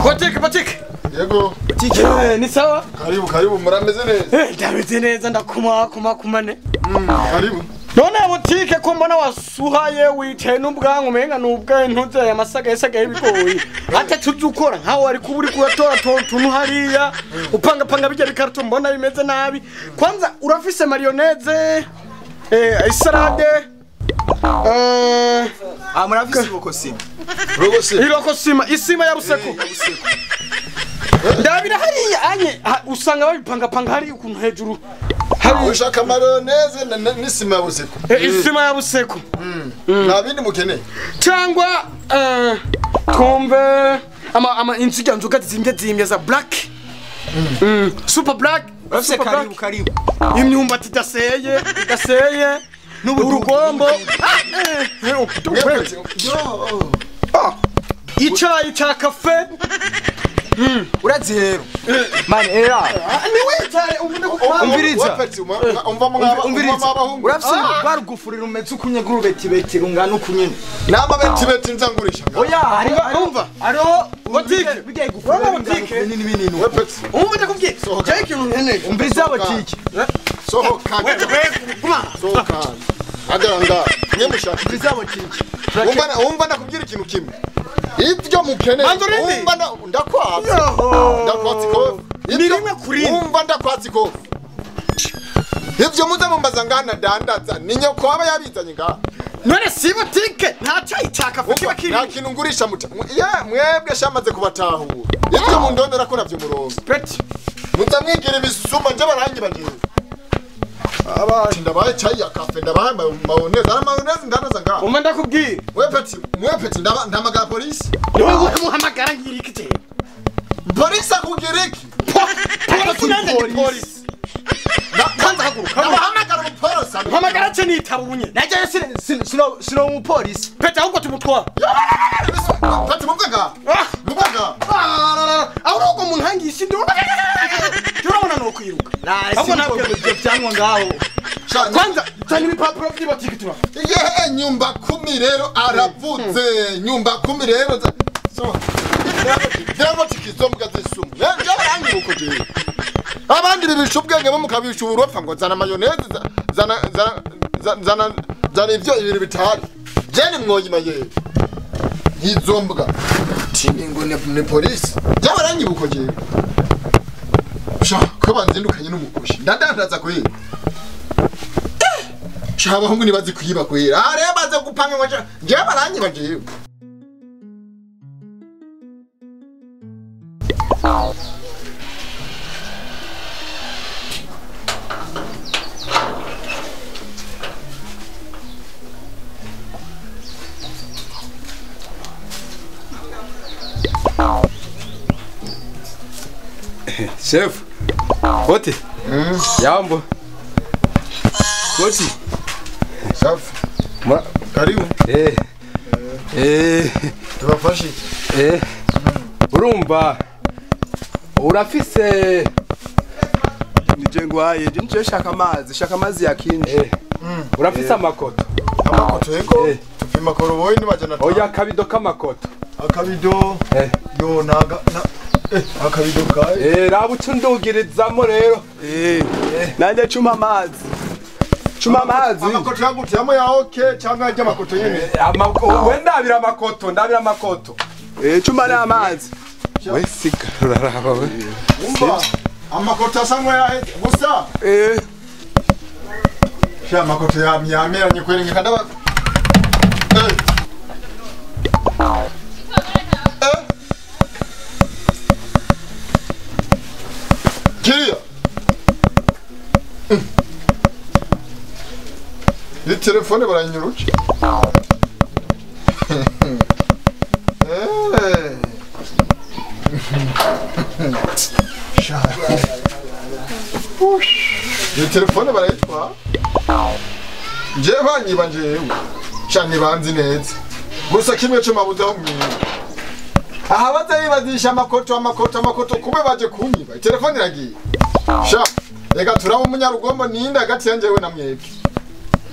Botike, botike. Yego. Botike, ni sawa? Karibu, karibu, murameze neza. Ndameze neza ndakuma kuma kumane. Karibu. None botike ko mbona wasuhaye wicaye n'ubwangu umenga n'ubwaye ntuze amasaga yasaga y'ibigori. Ata tuzukora nkaho wari kuburi kuratora tuntu hariya upanga panga bijya bikarto mbona bimeze nabi. Kwanza urafise marioneze salade murafise ibokosima. Irokosima isima ya Ruseko. Ndabira hariya anye usanga babipanga panga hari ukuntu hejuru. Hari ushaka marioneze n'isima ya Buseko. Isima ya Buseko. Nta bindi mukeneye. Cyangwa twumve ama inziga nzoga zimbye za black. Super black. Urafise karibu karibu. Imyumbati idaseye. N'urugombo. Icayi ca kafe. Urazi rero. Man era. Ni witare ubundi umviriza. Umva mwaba abahungu. Urafise barugufurira umeze ukunye gurubeti beti rungana ukunyene. Nama beti beti nzangurisha. Oya hari umva. Hariho botike bigiye gufurira botike binini binini. Umva ndakubwiye. Je ikintu nkeneye. Umviriza botike. Sohoka. Sohoka. Agaranga nyemushaka. Umviriza botike. Umva ndakubwira ikintu kimwe. Ibyo mukeneye umva ndakwatsi. Ndakwatsi ko. Ni rimwe kuri umva ndakwatsi ko. Ibyo muze mumbaza ngana dandaza ni nyoko aba yabizanye ngaha. None si botike nta cyayi cya kafe kiba kiri. Nta kintu ngurisha muta. Ye mwebwe shamaze kubatahura. Ibyo mundondera ko navyo murongo. Peti. Muza mwigira ibisuma nje baranyibagiye. Aba ndabaye cyayi ya kafe ndabaye mayonnaise ara mayonnaise ndandaza ngaha. Umva ndakubwiye. We peti ndamagara polisi. Niwe umuhamagara ngiriki je. Polisi akugiriki. Polisi nande ndi polisi. Kwanza haguruka. Ndabahamagara umupolisi. Hamagara cyo nitaba ubunye. Najye sino umupolisi. Peti ahubwo tumutwara. Peti mumvega. Mumvega. Aho uko umuntu hangisha indi. Turabona no kwiruka. Ahubwo ntabwo ibyo byanywa ngaho. Kwanza tani ibipapuro by'ibotike tura. Yehe nyumba 10 rero aravuze. Nyumba 10 rero. So. Byabotike zombwa zisumu. Byarangiruko je. Abandi bibisha ubwenge bo mukabisha uburopfa ngo zana mayonnaise zana zana zana zana ivyo ibintu bitari. Je ni mwoyima ye. Yizombwa. Tini ngo ne polisi. Byabarangiruko je. Sha ko banzindukanye n'umukoshi. Ndadandaza kwera. Sha abahungu nibazi kuyiba kwera. Are baze gupanga ngo je baranyiba jewe. Chef, wote? Jambo. Wote? Safi. Karibu. Tubafashe. Urumva urafise nije ngwaye je shaka amazi, shaka amazi yakinje. Urafise amakoto. Amakoto yego. Tupima koroboyi ni majana 5. Oya akabido k'amakoto. Akabido. Yo naga akabido kae. Raba ucundugirizamo rero. Nanje cuma amazi. Cuma amazi. Amakoto yagute yamo ya okay cyangwa ajya amakoto nyene. We ndabira amakoto, ndabira amakoto. Cuma n'amazi. We siga uraraba we. Umva amakoto asangwa yaheze gusa. Sha amakoto yameranye kwerenge kandaba. Kiriya. Ni telefone baranyuruke. Sha. Ni telefone barayitwa. Je banyiba njewe. Sha nibanzi neza. Gusa kimwe cyo mabuze aho mwiba. Aha baza bibazisha amakoto amakoto amakoto kube baje kunyiba. Telefone iragiye. Sha, reka turaba umunyarugombo ninde hagati yanjewe na mwebwe.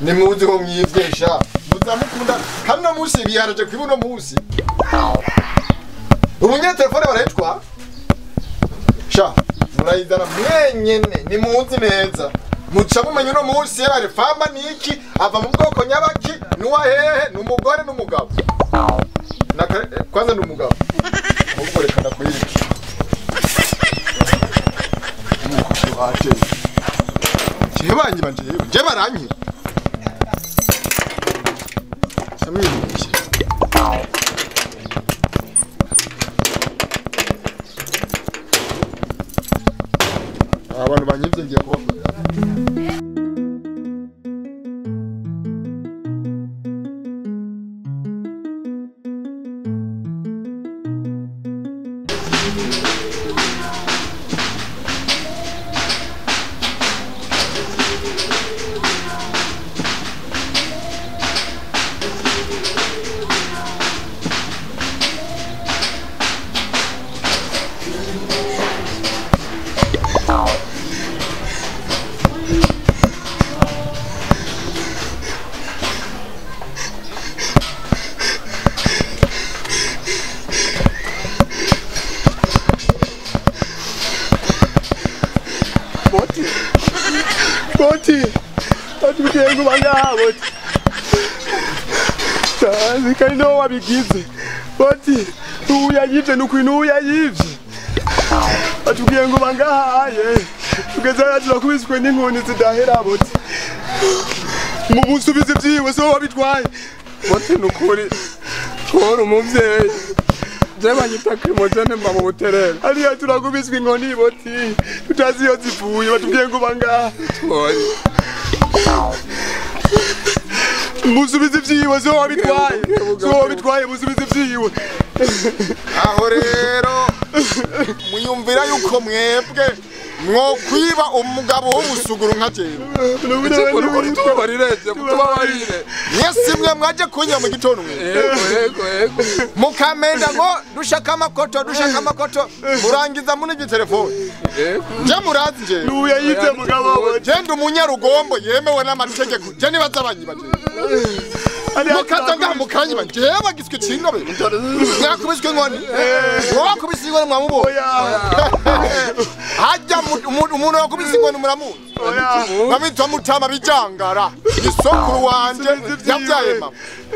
Nimuzi ho mwivye sha. Muzamukunda kano musi biharaje kwibuno musi. Ubunye telefone barayitwa. Sha, murayizana mwenyene nimuzi neza. Muca mumenye uno musi yari famba niki ava mu bwoko nyabaki nuwa hehe numugore numugabo. Na kwanza numugabo. Ahubwo reka ndakwereke. Umukozi waje. Jewe banyiba jewe, je baranyiba. Samwigisha. Abantu banyivye ngiye kubakorera. Boti, atubwiye ngo bangaha boti. Tazi kandi no wabigize. Boti, uyayivye nukwinu uyayivye. Atubwiye ngo bangaha ye. Tugeze turakubiswe n'inkoni zidahera boti. Mu busubize vyiwe so wabitwaye. Boti nukuri. Tora umuvyeyi. Je banyita Crimogene mba mu buterere. Ariya turakubiswe inkoni boti. Tutazi iyo zivuye batubwiye ngo bangaha. Musubize vyiwe so wabitwaye. So wabitwaye musubize vyiwe. Aho rero muyumvira yuko mwebwe mwokwiba umugabo w'umusuguru nka jewe. Tubabarire. Mwese mwe mwaje kunya mu gitondo mwe. Yego yego. Mukamenda ngo dushaka amakoto dushaka amakoto murangiza munivye telefone. Yego. Je murazi je. Uyayivye mugabo. Je ndi umunyarugombo yemewe n'amategeko. Je nibaza abanyiba je. Mukaza ngaha mukanyiba jewe giswe cindobe. Mwakubiswe inkoni. Mwakubiswe inkoni mwamubonye. Hajya umuntu wakubise inkoni muramuzi. Bamwitwa Mutama Bijangara. Isokuru wanje yavyaye mama.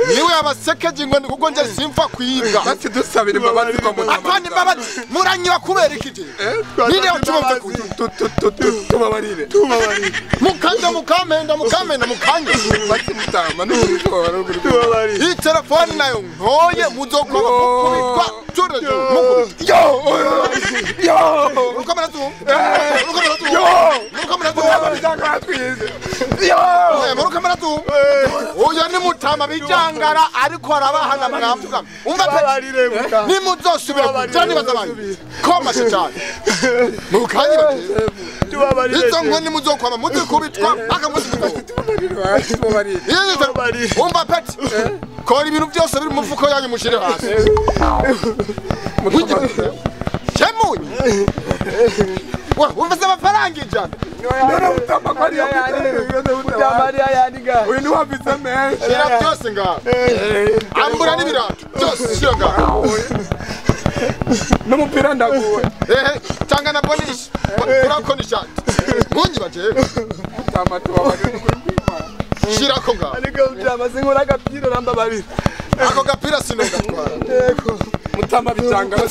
Niwe yabasekeje inkoni kuko nje simfa kwibwa. Bati dusabira imbabazi kwa Mutama. Apana imbabazi muranyiba kubera iki je? Ninde watuma tubabarire. Tubabarire. Mukaza mukamenda mukamenda mukanye. Bati Mutama n'ukuri tubabarire. Iyi telefone nayo ntoye muzokwaba mukubitwa turejo mukubitwa. Yo! Yo! Mukamera tu. Mukamera tu. Yo! Mukamera tu. Yo! Mukamera tu. Oya ni Mutama Bijangara ariko arabahana mwamvuga. Umva pe. Ni muzosubira kujani bazabanyi. Koma cyane. Mukanye bati. Tubabarire. Izo nkoni muzokwama muzikubitwa paka muzi. Tubabarire. Umva peti. Kora ibintu byose biri mu mufuko yanyu mushire hasi. Chemunye. Wa umva amafaranga ijana. None Mutama ko ari Mutama yaniga. Uyu ni wabitse menshi. Shira byose ngaho. Ambura n'ibirato byose shira ngaho. N'umupira ndaguwe. Tanga na bonish. Kurako ni shati. Nkunyiba jewe. Mutama tubabarire kuri kwimana. Shirako ngaho. Ariko Mutama sinkora agapira rambabarira. Ako gapira sinogatwara. Yego. Mutama Bijangara.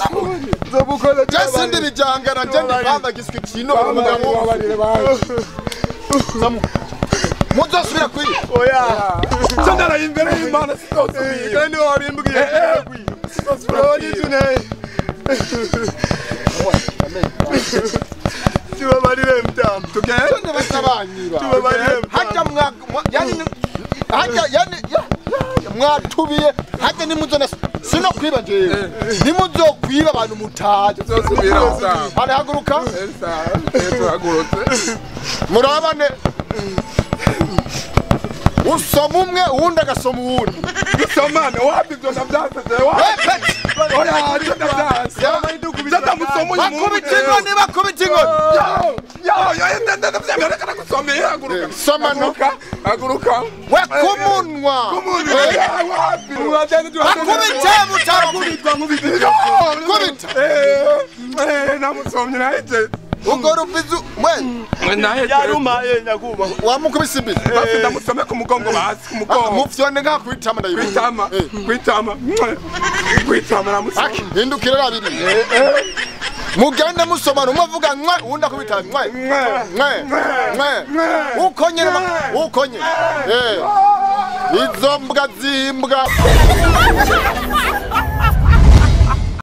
Zobukora Je sindi Bijangara je ndipamba giswi kino umugabo tubabarire baje. Muzosubira kwiba. Oya. Cyo ndaraye imbere y'Imana sinzosubira. Kandi wabimbwiye. Sinzosubira. Tubabarire Mutama. Tugende bazabanyiba. Tubabarire Mutama. Hajya mwa yani hajya yani mwatubiye hajya nimuzona sino kwiba jewe. Nimuzokwiba abantu mutaje. Sinzosubira Mutama. Arahaguruka. Tuhagurutse. Murabane. Usoma umwe uwundi agasoma uwundi. Dusomane wapi ibyo ndabyaseze wapi. Oya, ndadanse. Ndamusoma uyu Bakubita inkoni, bakubita inkoni. Yo, yo, ndavyemera kana gusomera haguruka. Soma no. Haguruka. We kumunwa. Kumunwa. Wapi? Bakubite mutama. Kubita. Namusomye nahejeje. Ubwo rubizu we Nahejeje. Yarumaye nyakubahwa. Wamukubise imbizi. Basi ndamusome ku mugongo basi ku mugongo. Mufyonde nka kwitama ndayibona. Kwitama. Kwitama. Kwitama namusome. Aki hindukira abiri. Mugende musomana umwe avuga mwe uwundi akubita mwe mwe mwe uko nyene uko nyene izo mbwa zimbwa.